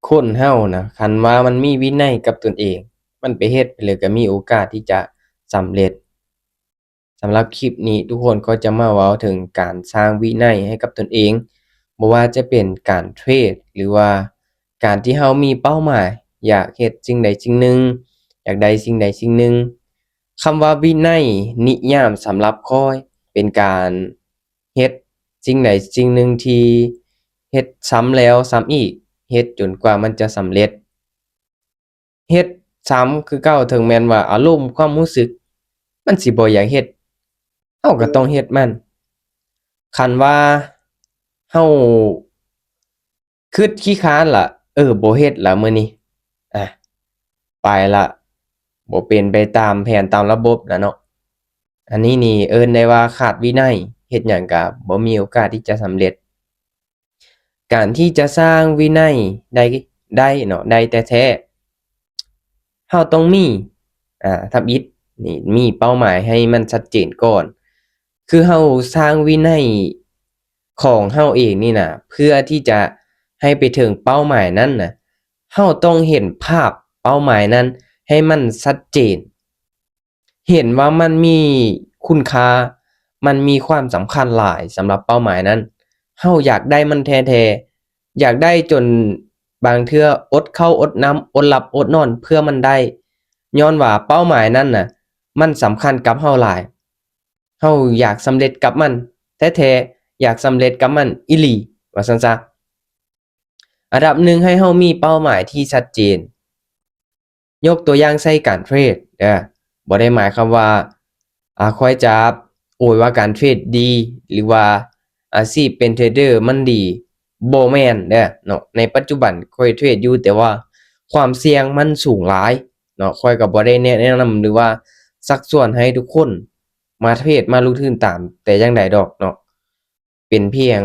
ຄົນເຮົານະ ຄັນວ່າມັນມີວິໄນກັບຕົນເອງ, ມັນໄປເຮັດໄປເລີຍ ກໍມີໂອກາດທີ່ຈະສຳເລັດ. ສຳລັບຄລິບນີ້ ທຸກຄົນກໍຈະມາເວົ້າເຖິງການສ້າງວິໄນໃຫ້ກັບຕົນເອງ, ບໍ່ວ່າຈະເປັນການເທຣດ ຫຼືວ່າການທີ່ເຮົາມີເປົ້າໝາຍ ຢາກເຮັດສິ່ງໃດສິ່ງໜຶ່ງ, ຢາກໄດ້ສິ່ງໃດສິ່ງໜຶ່ງ. ຄຳວ່າວິໄນ ນິຍາມສຳລັບຂ້ອຍ ເປັນການເຮັດສິ່ງໃດສິ່ງໜຶ່ງທີ່ເຮັດຊ້ຳແລ້ວຊ້ຳອີກ, ເຮັດຈົນກວ່າມັນຈະສຳເລັດ. ເຮັດຊ້ຳຄືເກົ່າ, ເຖິງແມ່ນວ່າອາລົມຄວາມຮູ້ສຶກມັນຊິບໍ່ຢາກເຮັດ, ເຮົາກໍຕ້ອງເຮັດມັນ. ຄັນວ່າເຮົາຄຶດຂີ້ຄ້ານລະ, ເອີ ບໍ່ເຮັດລະມື້ນີ້, ອາ ໄປລະ, ບໍ່ເປັນໄປຕາມແຜນຕາມລະບົບລະເນາະ. ອັນນີ້ນີ້ເອີ້ນໄດ້ວ່າຂາດວິໄນ, ເຮັດຫຍັງກໍບໍ່ມີໂອກາດທີ່ຈະສຳເລັດ. ການທີ່ຈະສ້າງວິໄນໄດ້ ໄດ້ເນາະ ໄດ້ແທ້ໆ ເຮົາຕ້ອງມີ ອາ ທຳອິດນີ້ ມີເປົ້າໝາຍໃຫ້ມັນຊັດເຈນກ່ອນ. ຄືເຮົາສ້າງວິໄນຂອງເຮົາເອງນີ້ນະ ເພື່ອທີ່ຈະໃຫ້ໄປເຖິງເປົ້າໝາຍນັ້ນນະ, ເຮົາຕ້ອງເຫັນພາບເປົ້າໝາຍນັ້ນໃຫ້ມັນຊັດເຈນ. ເຫັນວ່າມັນມີຄຸນຄ່າ, ມັນມີຄວາມສຳຄັນຫຼາຍສຳລັບເປົ້າໝາຍນັ້ນ. ເຮົາຢາກໄດ້ມັນແທ້ໆ, ຢາກໄດ້ຈົນບາງເທື່ອອົດເຂົ້າອົດນ້ຳ, ອົດຫຼັບອົດນອນເພື່ອມັນໄດ້, ຍ້ອນວ່າເປົ້າໝາຍນັ້ນນະ ມັນສຳຄັນກັບເຮົາຫຼາຍ. ເຮົາຢາກສຳເລັດກັບມັນແທ້ໆ, ຢາກສຳເລັດກັບມັນອີ່ຫຼີ ວ່າຊັ້ນຊະ. ອັນດັບໜຶ່ງ ໃຫ້ເຮົາມີເປົ້າໝາຍທີ່ຊັດເຈນ. ຍົກຕົວຢ່າງໃສ່ການເທຣດເດີ, ບໍ່ໄດ້ໝາຍຄວາມວ່າ ອາ ຂ້ອຍຈະໂອຍວ່າການເທຣດດີ ຫຼືວ່າອາຊີບເປັນເທຣດເດີມັນດີ, ບໍ່ແມ່ນເດີເນາະ. ໃນປັດຈຸບັນຂ້ອຍເທຣດຢູ່, ແຕ່ວ່າຄວາມສ່ຽງມັນສູງຫຼາຍເນາະ. ຂ້ອຍກໍບໍ່ໄດ້ແນະນຳ ຫຼືວ່າຊັກຊວນໃຫ້ທຸກຄົນມາເທຣດ ມາລົງທຶນຕາມແຕ່ຢ່າງໃດດອກເນາະ. ເປັນພຽງ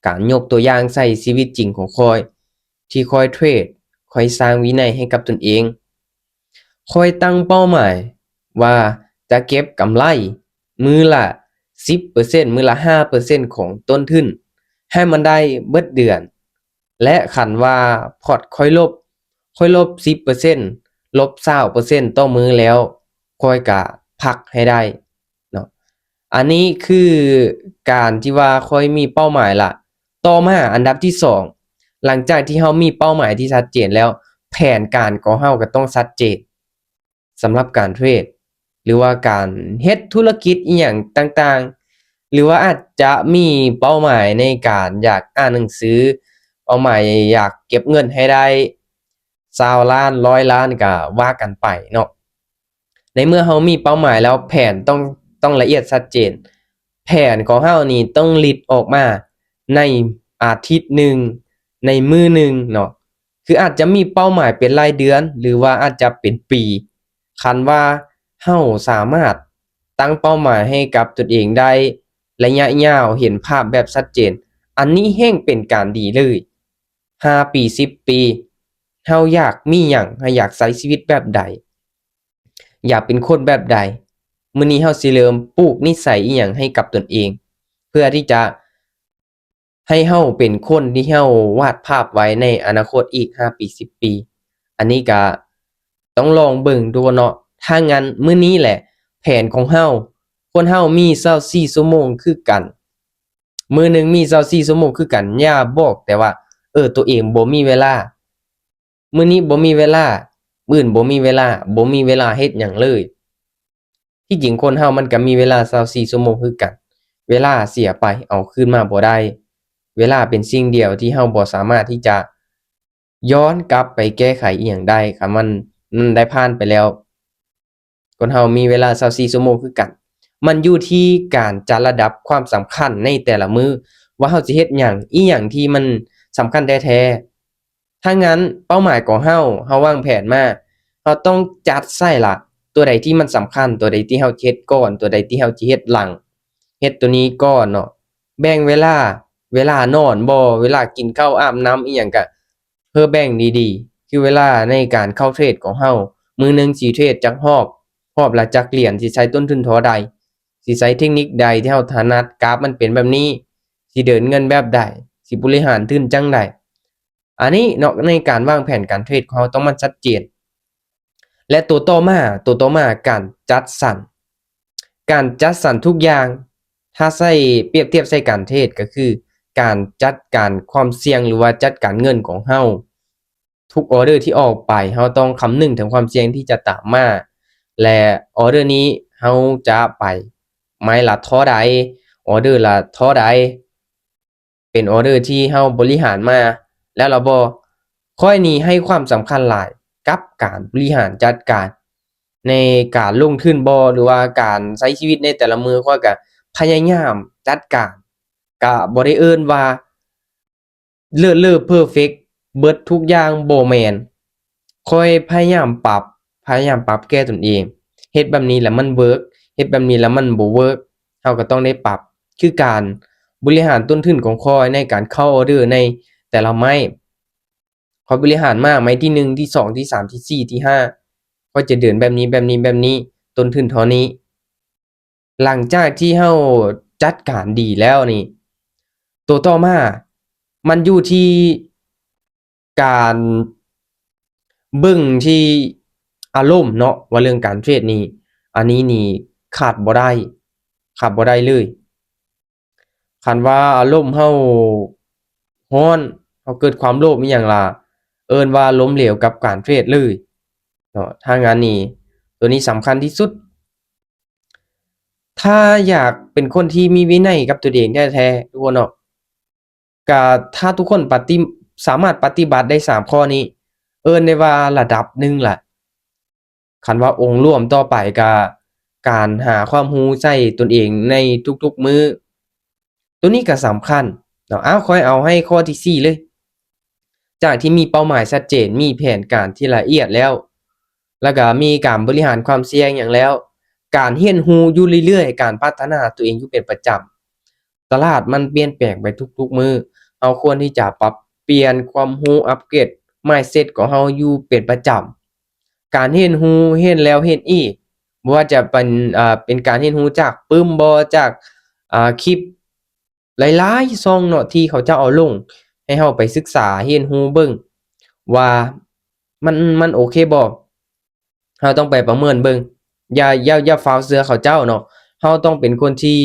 ການຍົກຕົວຢ່າງໃສ່ຊີວິດຈິງຂອງຂ້ອຍ ທີ່ຂ້ອຍເທຣດ, ຂ້ອຍສ້າງວິໄນໃຫ້ກັບຕົນເອງ. ຂ້ອຍຕັ້ງເປົ້າໝາຍວ່າຈະເກັບກຳໄລມື້ລະສິບເປີເຊັນ, ມື້ລະຫ້າເປີເຊັນຂອງຕົ້ນທຶນ ໃຫ້ມັນໄດ້ເບິດເດືອນ. ແລະ ຄັນວ່າພອດຂ້ອຍລົບ, ຂ້ອຍລົບສິບເປີເຊັນ, ລົບຊາວເປີເຊັນຕໍ່ມື້ແລ້ວ, ຂ້ອຍກະພັກໃຫ້ໄດ້ເນາະ. ອັນນີ້ຄືການທີ່ວ່າຂ້ອຍມີເປົ້າໝາຍລະ. ຕໍ່ມາອັນດັບທີສອງ, ຫຼັງຈາກທີ່ເຮົາມີເປົ້າໝາຍທີ່ຊັດເຈນແລ້ວ, ແຜນການຂອງເຮົາກໍຕ້ອງຊັດເຈນ. ສຳລັບການເທຣດ ຫຼືວ່າການເຮັດທຸລະກິດອີ່ຫຍັງຕ່າງໆ ຫຼືວ່າອາດຈະມີເປົ້າໝາຍໃນການຢາກອ່ານໜັງສື, ເປົ້າໝາຍຢາກເກັບເງິນໃຫ້ໄດ້ຊາວລ້ານ, ຮ້ອຍລ້ານ ກໍວ່າກັນໄປເນາະ. ໃນເມື່ອເຮົາມີເປົ້າໝາຍແລ້ວ, ແຜນຕ້ອງ, ຕ້ອງລະອຽດຊັດເຈນ. ແຜນຂອງເຮົານີ້ຕ້ອງລິດອອກມາໃນອາທິດໜຶ່ງ, ໃນມື້ໜຶ່ງເນາະ. ຄືອາດຈະມີເປົ້າໝາຍເປັນລາຍເດືອນ ຫຼືວ່າອາດຈະເປັນປີ. ຄັນວ່າເຮົາສາມາດຕັ້ງເປົ້າໝາຍໃຫ້ກັບຕົນເອງໄດ້ໄລຍະຍາວ, ເຫັນພາບແບບຊັດເຈນ, ອັນນີ້ແຮ່ງເປັນການດີເລີຍ. ຫ້າປີ, ສິບປີ, ເຮົາຢາກມີຫຍັງ, ເຮົາຢາກໃຊ້ຊີວິດແບບໃດ, ຢາກເປັນຄົນແບບໃດ, ມື້ນີ້ເຮົາຊິເລີ່ມປູກນິໄສອີ່ຫຍັງໃຫ້ກັບຕົນເອງ ເພື່ອທີ່ຈະ ໃຫ້ເຮົາເປັນຄົນທີ່ເຮົາວາດພາບໄວ້ໃນອະນາຄົດອີກຫ້າປີ, ສິບປີ. ອັນນີ້ກະຕ້ອງລອງເບິ່ງດູເນາະ. ຖ້າຊັ້ນ ມື້ນີ້ແຫຼະ ແຜນຂອງເຮົາ, ຄົນເຮົາມີຊາວສີ່ຊົ່ວໂມງຄືກັນ, ມື້ໜຶ່ງມີຊາວສີ່ຊົ່ວໂມງຄືກັນ. ຢ່າບອກແຕ່ວ່າ ເອີ ຕົວເອງບໍ່ມີເວລາ. ມື້ນີ້ບໍ່ມີເວລາ, ມື້ອື່ນບໍ່ມີເວລາ, ບໍ່ມີເວລາເຮັດຫຍັງເລີຍ. ທີ່ຈິງຄົນເຮົາມັນກໍມີເວລາຊາວສີ່ຊົ່ວໂມງຄືກັນ. ເວລາເສຍໄປເອົາຄືນມາບໍ່ໄດ້. ເວລາເປັນສິ່ງດຽວທີ່ເຮົາບໍ່ສາມາດທີ່ຈະຍ້ອນກັບໄປແກ້ໄຂອີ່ຫຍັງໄດ້. ຄັນມັນ, ມັນໄດ້ຜ່ານໄປແລ້ວ, ຄົນເຮົາມີເວລາຊາວສີ່ຊົ່ວໂມງຄືກັນ. ມັນຢູ່ທີ່ການຈັດລະດັບຄວາມສຳຄັນໃນແຕ່ລະມື້ ວ່າເຮົາຊິເຮັດຫຍັງ, ອີ່ຫຍັງທີ່ມັນສຳຄັນແທ້ໆ. ຖ້າຊັ້ນເປົ້າໝາຍຂອງເຮົາ, ເຮົາວາງແຜນມາ, ເຮົາຕ້ອງຈັດໃສ່ລະ, ຕົວໃດທີ່ມັນສຳຄັນ, ຕົວໃດທີ່ເຮົາຊິເຮັດກ່ອນ, ຕົວໃດທີ່ເຮົາຊິເຮັດຫຼັງ, ເຮັດຕົວນີ້ກ່ອນເນາະ. ແບ່ງເວລາ, ເວລານອນບໍ, ເວລາກິນເຂົ້າ, ອາບນ້ຳ ອີ່ຫຍັງກະ ເພື່ອແບ່ງດີໆ ຄືເວລາໃນການເຂົ້າເທຣດຂອງເຮົາ, ມື້ໜຶ່ງຊິເທຣດຈັກຮອບ, ຮອບລະຈັກຫຼຽນ, ຊິໃຊ້ຕົ້ນທຶນທໍ່ໃດ, ຊິໃຊ້ເທັກນິກໃດທີ່ເຮົາຖະໜັດ, ກາບມັນເປັນແບບນີ້, ຊິເດີນເງິນແບບໃດ, ຊິບໍລິຫານທຶນຈັ່ງໃດ. ອັນນີ້ເນາະ ໃນການວາງແຜນການເທຣດຂອງເຮົາຕ້ອງມັນຊັດເຈນ. ແລະ ຕົວຕໍ່ມາ ຕົວຕໍ່ມາ ການຈັດສັນ ການຈັດສັນທຸກຢ່າງ ຖ້າໃຊ້ ປຽບທຽບໃສ່ການເທຣດ ກໍຄືການຈັດການຄວາມສ່ຽງ ຫຼືວ່າຈັດການເງິນຂອງເຮົາ. ທຸກອອເດີທີ່ອອກໄປ ເຮົາຕ້ອງຄຳນຶງເຖິງຄວາມສ່ຽງທີ່ຈະຕາມມາ ແລະ ອອເດີນີ້ເຮົາຈະໄປໄມ້ລະທໍ່ໃດ ອອເດີລະທໍ່ໃດ ເປັນອອເດີທີ່ເຮົາບໍລິຫານມາແລ້ວລະບໍ່? ຂ້ອຍນີ້ໃຫ້ຄວາມສຳຄັນຫຼາຍກັບການບໍລິຫານຈັດການໃນການລົງທຶນບໍ ຫຼືວ່າການໃຊ້ຊີວິດໃນແຕ່ລະມື້. ຂ້ອຍກະພະຍາຍາມຈັດການ ກະບໍ່ໄດ້ເອີ້ນວ່າເລີດເລີເພີເຟັກເບິດທຸກຢ່າງ ບໍ່ແມ່ນ. ຂ້ອຍພະຍາຍາມປັບ ພະຍາຍາມປັບແກ້ຕົນເອງ ເຮັດແບບນີ້ລະມັນເວີກ ເຮັດແບບນີ້ລະມັນບໍ່ເວີກ ເຮົາກໍຕ້ອງໄດ້ປັບ. ຄືການບໍລິຫານຕົ້ນທຶນຂອງຂ້ອຍໃນການເຂົ້າອອເດີໃນແຕ່ລະໄມ້ ຂ້ອຍບໍລິຫານມາໄມ້ທີໜຶ່ງ ທີສອງ ທີສາມ ທີສີ່ ທີຫ້າ ຂ້ອຍຈະເດີນແບບນີ້ ແບບນີ້ ແບບນີ້ ຕົ້ນທຶນເທົ່ານີ້. ຫຼັງຈາກທີ່ເຮົາຈັດການດີແລ້ວນີ້ ໂຕຕໍ່ມາມັນຢູ່ທີ່ການເບິ່ງທີ່ອາລົມເນາະ ວ່າເລື່ອງການເທຣດນີ້ ອັນນີ້ນີ້ຂາດບໍ່ໄດ້ ຂາດບໍ່ໄດ້ເລີຍ. ຄັນວ່າອາລົມເຮົາຮ້ອນ ເຮົາເກີດຄວາມໂລບອີ່ຫຍັງລະ ເອີ້ນວ່າລົ້ມເຫຼວກັບການເທຣດເລີຍເນາະ. ຖ້າງານນີ້ ໂຕນີ້ສຳຄັນທີ່ສຸດ. ຖ້າຢາກເປັນຄົນທີ່ມີວິໄນກັບຕົວເອງແທ້ໆ ທຸກຄົນເນາະ ກະຖ້າທຸກຄົນປະຕິ ສາມາດປະຕິບັດໄດ້ສາມຂໍ້ນີ້ ເອີ້ນໄດ້ວ່າລະດັບໜຶ່ງລະ. ຄັນວ່າອົງລວມຕໍ່ໄປກະການຫາຄວາມຮູ້ໃສ່ຕົນເອງໃນທຸກໆມື້ ໂຕນີ້ກະສຳຄັນເນາະ. ອ້າວ ຂ້ອຍເອົາໃຫ້ຂໍ້ທີສີ່ເລີຍ. ຈາກທີ່ມີເປົ້າໝາຍຊັດເຈນ ມີແຜນການທີ່ລະອຽດແລ້ວ ແລ້ວກະມີການບໍລິຫານຄວາມສ່ຽງຫຍັງແລ້ວ ການຮຽນຮູ້ຢູ່ເລື້ອຍໆ ການພັດທະນາຕົວເອງຢູ່ເປັນປະຈຳ. ຕະຫຼາດມັນປ່ຽນແປງໄປທຸກໆມື້ ເຮົາຄວນທີ່ຈະປັບປ່ຽນຄວາມຮູ້ ອັບເກຣດ ມາຍເຊັດຂອງເຮົາຢູ່ເປັນປະຈຳ. ການຮຽນຮູ້ ຮຽນແລ້ວຮຽນອີກ ບໍ່ວ່າຈະເປັນ ເປັນການຮຽນຮູ້ຈາກປຶ້ມບໍ ຈາກ ອາ ຄລິບ ຫຼາຍໆຊ່ອງເນາະ ທີ່ເຂົາເຈົ້າເອົາລົງໃຫ້ເຮົາໄປສຶກສາຮຽນຮູ້ເບິ່ງວ່າມັນ ມັນໂອເຄບໍ່? ເຮົາຕ້ອງໄປປະເມີນເບິ່ງ. ຢ່າ ຢ່າ ຢ່າຟ້າວເຊື່ອເຂົາເຈົ້າເນາະ. ເຮົາຕ້ອງເປັນຄົນທີ່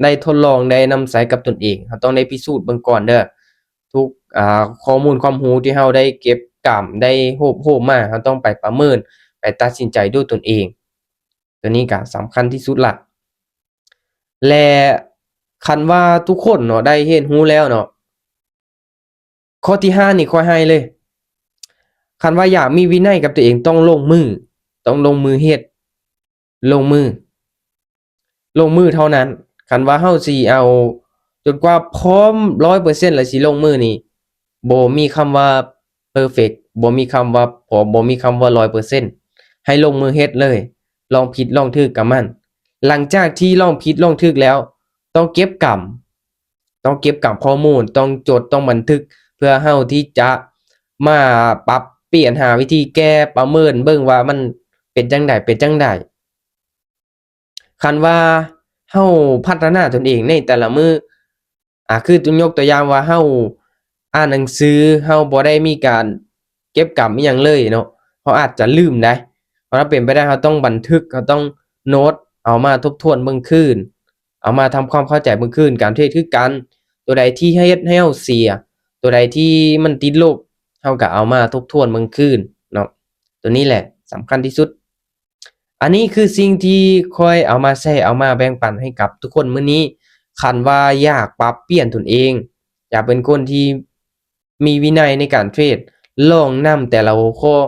ໄດ້ທົດລອງ ໄດ້ນຳໃຊ້ກັບຕົນເອງ. ເຮົາຕ້ອງໄດ້ພິສູດເບິ່ງກ່ອນເດີ້. ທຸກ ອາ ຂໍ້ມູນຄວາມຮູ້ທີ່ເຮົາໄດ້ເກັບກຳ ໄດ້ຮວບຮວມມາ ເຮົາຕ້ອງໄປປະເມີນ ໄປຕັດສິນໃຈດ້ວຍຕົນເອງ. ຕົວນີ້ກະສຳຄັນທີ່ສຸດລະ. ແລະ ຄັນວ່າທຸກຄົນເນາະ ໄດ້ຮຽນຮູ້ແລ້ວເນາະ ຂໍ້ທີຫ້ານີ້ຂ້ອຍໃຫ້ເລີຍ. ຄັນວ່າຢາກມີວິໄນກັບຕົວເອງ ຕ້ອງລົງມື ຕ້ອງລົງມືເຮັດ ລົງມື ລົງມືເທົ່ານັ້ນ. ຄັນວ່າເຮົາຊິເອົາຈົນກວ່າພ້ອມຮ້ອຍເປີເຊັນ ແລ້ວຊິລົງມືນີ້ ບໍ່ມີຄຳວ່າເພີເຟັກ ບໍ່ມີຄຳວ່າພ້ອມ ບໍ່ມີຄຳວ່າຮ້ອຍເປີເຊັນ. ໃຫ້ລົງມືເຮັດເລີຍ ລອງຜິດລອງຖືກກັບມັນ. ຫຼັງຈາກທີ່ລອງຜິດລອງຖືກແລ້ວ ຕ້ອງເກັບກຳ ຕ້ອງເກັບກຳຂໍ້ມູນ ຕ້ອງຈົດ ຕ້ອງບັນທຶກ ເພື່ອເຮົາທີ່ຈະມາປັບປ່ຽນ ຫາວິທີແກ້ ປະເມີນເບິ່ງວ່າມັນເປັນຈັ່ງໃດ ເປັນຈັ່ງໃດ. ຄັນວ່າເຮົາພັດທະນາຕົນເອງໃນແຕ່ລະມື້ ອາ ຄືຍົກຕົວຢ່າງວ່າເຮົາອ່ານໜັງສື ເຮົາບໍ່ໄດ້ມີການເກັບກຳອີ່ຫຍັງເລີຍເນາະ ເຮົາອາດຈະລືມໄດ໋. ເພາະນັ້ນເປັນໄປໄດ້ເຮົາຕ້ອງບັນທຶກ ເຮົາຕ້ອງໂນ້ດ ເອົາມາທົບທວນເບິ່ງຄືນ ເອົາມາທຳຄວາມເຂົ້າໃຈເບິ່ງຄືນ. ການເທຣດຄືກັນ ຕົວໃດທີ່ເຮັດໃຫ້ເຮົາເສຍ ຕົວໃດທີ່ມັນຕິດລົບ ເຮົາກໍເອົາມາທົບທວນເບິ່ງຄືນເນາະ. ຕົວນີ້ແຫຼະສຳຄັນທີ່ສຸດ. ອັນນີ້ຄືສິ່ງທີ່ຂ້ອຍເອົາມາແຊ ເອົາມາແບ່ງປັນໃຫ້ກັບທຸກຄົນມື້ນີ້. ຄັນວ່າຢາກປັບປ່ຽນຕົນເອງ ຢາກເປັນຄົນທີ່ມີວິໄນໃນການເທຣດ ລອງນຳແຕ່ລະຫົວຂໍ້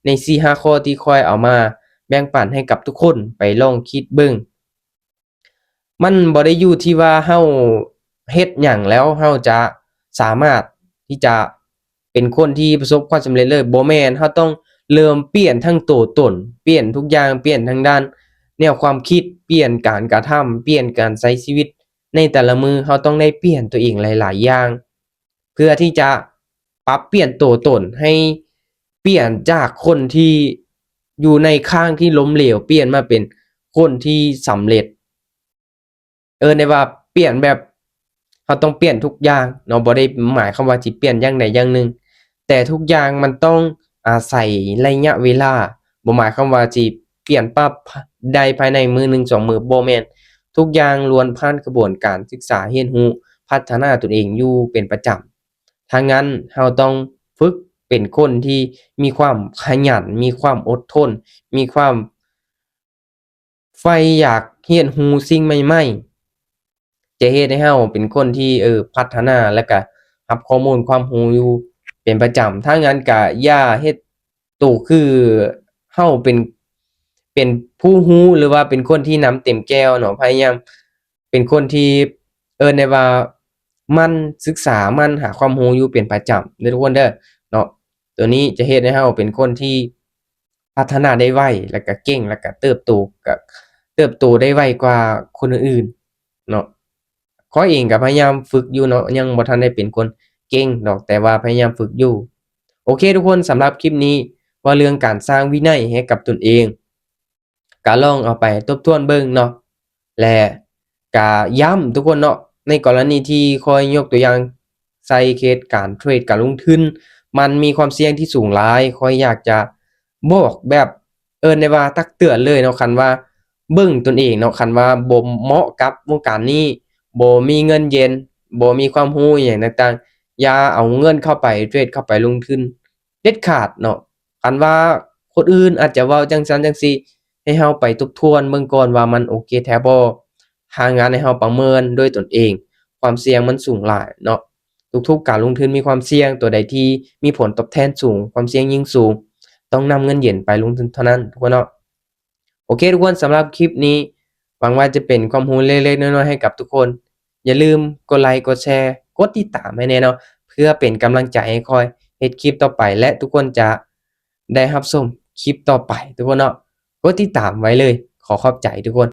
ໃນສີ່ຫ້າຂໍ້ທີ່ຂ້ອຍເອົາມາແບ່ງປັນໃຫ້ກັບທຸກຄົນໄປລອງຄິດເບິ່ງ. ມັນບໍ່ໄດ້ຢູ່ທີ່ວ່າເຮົາເຮັດຫຍັງແລ້ວເຮົາຈະສາມາດທີ່ຈະເປັນຄົນທີ່ປະສົບຄວາມສຳເລັດເລີຍ. ບໍ່ແມ່ນ, ເຮົາຕ້ອງເລີ່ມປ່ຽນທັງໂຕຕົນ, ປ່ຽນທຸກຢ່າງ, ປ່ຽນທາງດ້ານແນວຄວາມຄິດ, ປ່ຽນການກະທຳ, ປ່ຽນການໃຊ້ຊີວິດໃນແຕ່ລະມື້. ເຮົາຕ້ອງໄດ້ປ່ຽນຕົວເອງຫຼາຍໆຢ່າງ ເພື່ອທີ່ຈະປັບປ່ຽນໂຕຕົນໃຫ້ປ່ຽນຈາກຄົນທີ່ຢູ່ໃນຂ້າງທີ່ລົ້ມເຫຼວ ປ່ຽນມາເປັນຄົນທີ່ສຳເລັດ. ເອີ້ນໄດ້ວ່າປ່ຽນແບບ າຕ້ອງປ່ຽນທຸກຢ່າງເນາະ, ບໍ່ໄດ້ໝາຍຄວາມວ່າຊິປ່ຽນຢ່າງໃດຢ່າງໜຶ່ງ, ແຕ່ທຸກຢ່າງມັນຕ້ອງອາໄສໄລຍະເວລາ, ບໍ່ໝາຍຄວາມວ່າຊິປ່ຽນປັບໄດ້ພາຍໃນມື້ໜຶ່ງສອງມື້, ບໍ່ແມ່ນ, ທຸກຢ່າງລ້ວນຜ່ານຂະບວນການສຶກສາຮຽນຮູ້ ພັດທະນາຕົນເອງຢູ່ເປັນປະຈຳ. ທາງນັ້ນເຮົາຕ້ອງຝຶກເປັນຄົນທີ່ມີຄວາມຂະຫຍັນ, ມີຄວາມອົດທົນ, ມີຄວາມໃຝ່ຢາກຮຽນຮູ້ສິ່ງໃໝ່ໆ, ຈະເຮັດໃຫ້ເຮົາເປັນຄົນທີ່ ເອີ ພັດທະນາ ແລະກະຮັບຂໍ້ມູນຄວາມຮູ້ຢູ່ເປັນປະຈຳ. ທາງນັ້ນກະຢ່າເຮັດໂຕຄືເຮົາເປັນ ເປັນຜູ້ຮູ້ ຫຼືວ່າເປັນຄົນທີ່ນ້ຳເຕັມແກ້ວເນາະ, ພະຍາຍາມເປັນຄົນທີ່ ເອີ້ນໄດ້ວ່າໝັ່ນສຶກສາ, ໝັ່ນຫາຄວາມຮູ້ຢູ່ເປັນປະຈຳເດີທຸກຄົນເດີເນາະ. ໂຕນີ້ຈະເຮັດໃຫ້ເຮົາເປັນຄົນທີ່ພັດທະນາໄດ້ໄວ ແລະກະເກັ່ງ ແລະກະເຕີບໂຕ ກະເຕີບໂຕໄດ້ໄວກວ່າຄົນອື່ນໆເນາະ. ຂ້ອຍເອງກະພະຍາຍາມຝຶກຢູ່ເນາະ, ຍັງບໍ່ທັນໄດ້ເປັນຄົນເກັ່ງດອກ, ແຕ່ວ່າພະຍາຍາມຝຶກຢູ່. ໂອເຄທຸກຄົນ, ສຳລັບຄລິບນີ້ເວົ້າເລື່ອງການສ້າງວິໄນໃຫ້ກັບຕົນເອງ, ກະລອງເອົາໄປທົບທວນເບິ່ງເນາະ ແລະກະຢ້ຳທຸກຄົນເນາະ, ໃນກໍລະນີທີ່ຂ້ອຍຍົກຕົວຢ່າງໃສ່ເຄສການເທຣດການລົງທຶນ, ມັນມີຄວາມສ່ຽງທີ່ສູງຫຼາຍ. ຂ້ອຍຢາກຈະບອກແບບ ເອີ້ນໄດ້ວ່າຕັກເຕືອນເລີຍເນາະ, ຄັນວ່າເບິ່ງຕົນເອງເນາະ, ຄັນວ່າບໍ່ເໝາະກັບວົງການນີ້, ບໍ່ມີເງິນເຢັນ, ບໍ່ມີຄວາມຮູ້ອີ່ຫຍັງຕ່າງໆ, ຢ່າເອົາເງິນເຂົ້າໄປເທຣດ, ເຂົ້າໄປລົງທຶນເດັດຂາດເນາະ. ຄັນວ່າຄົນອື່ນອາດຈະເວົ້າຈັ່ງຊັ້ນຈັ່ງຊີ້, ໃຫ້ເຮົາໄປທົບທວນເບິ່ງກ່ອນວ່າມັນໂອເຄແທ້ບໍ່. ທາງງານໃຫ້ເຮົາປະເມີນດ້ວຍຕົນເອງ, ຄວາມສ່ຽງມັນສູງຫຼາຍເນາະ. ທຸກໆການລົງທຶນມີຄວາມສ່ຽງ, ຕົວໃດທີ່ມີຜົນຕອບແທນສູງ, ຄວາມສ່ຽງຍິ່ງສູງ, ຕ້ອງນຳເງິນເຢັນໄປລົງທຶນເທົ່ານັ້ນທຸກຄົນເນາະ. ໂອເຄທຸກຄົນ, ສຳລັບຄລິບນີ້ ຫວັງວ່າຈະເປັນຄວາມຮູ້ເລັກໆນ້ອຍໆໃຫ້ກັບທຸກຄົນ. ຢ່າລືມກົດໄລ, ກົດແຊ, ກົດຕິດຕາມໃຫ້ແດ່ເນາະ, ເພື່ອເປັນກຳລັງໃຈໃຫ້ຂ້ອຍເຮັດຄລິບຕໍ່ໄປ ແລະ ທຸກຄົນຈະໄດ້ຮັບຊົມຄລິບຕໍ່ໄປທຸກຄົນເນາະ. ກົດຕິດຕາມໄວ້ເລີຍ. ຂໍຂອບໃຈທຸກຄົນ.